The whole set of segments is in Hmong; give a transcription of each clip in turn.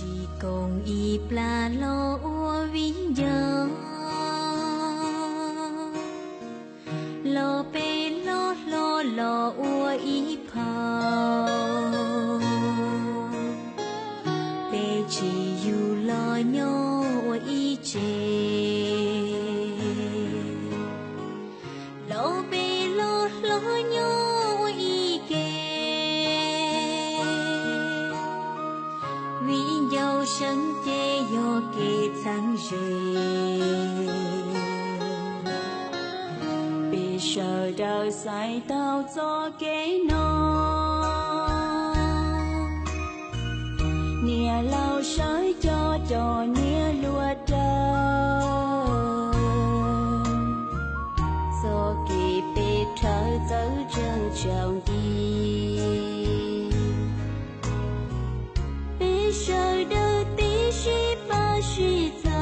Ib koog ib plag los ua viv ncaus, los peb loj hlob los ua ib phau, peb tsis yug los nyob ua ib tse, los peb loj hlob nyob ua ib ke. Viv ncaus seev ces yog kev txheeb ze. Peb sawv daws xaiv tau txoj kev no, niam laus sawv cov cov niam hluas rau, txoj kev peb rhawv txawv tsees tsaus nti. Peb sawv daws tib sib pab sib txhawb,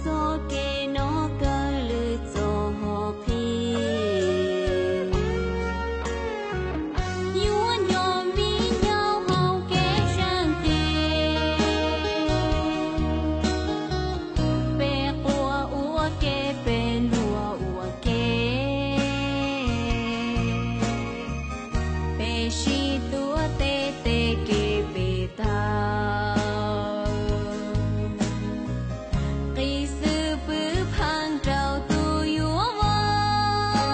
txoj kev no kaw lwm txoj hom phiaj. Yuav nyob viv ncaus hauv kev seev ces, peb quaj ua ke, peb luag ua ke, peb sib tuav tes, tej kev peb tau. Qis xwb pw pheej rau tus yuav vauv,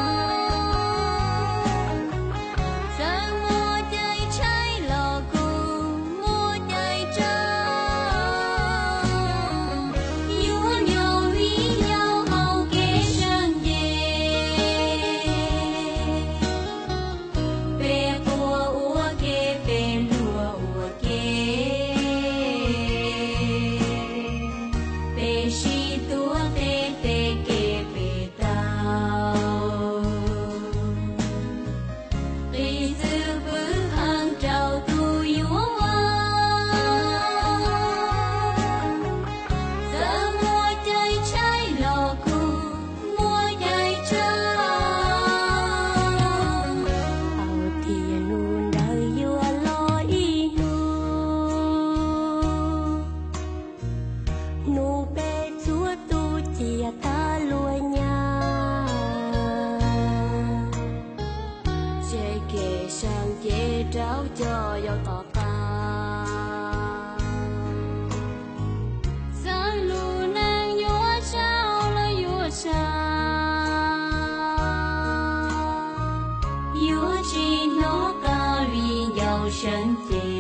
txawm muaj cai tshaib los kuj muaj cai tsawg. Yuav nyob viv ncaus hauv kev seev ces, peb quaj ua ke, peb luag ua ke, peb sib tuav tes, tej kev peb tau. Qis xwb pw pheej rau tus yuav vauv, txawm muaj cai tshaib los kuj muaj cai tsawg. Thaum tiav nus ntawd yuav los ib hnub, hnub peb txhua tus cia tag luag nyab, ces kev seev ces rau cov yau tom qab. Txawm lub neej yuav tsaus los yuav tsawg, yuav tsis hnov qab viv ncaus seev ces.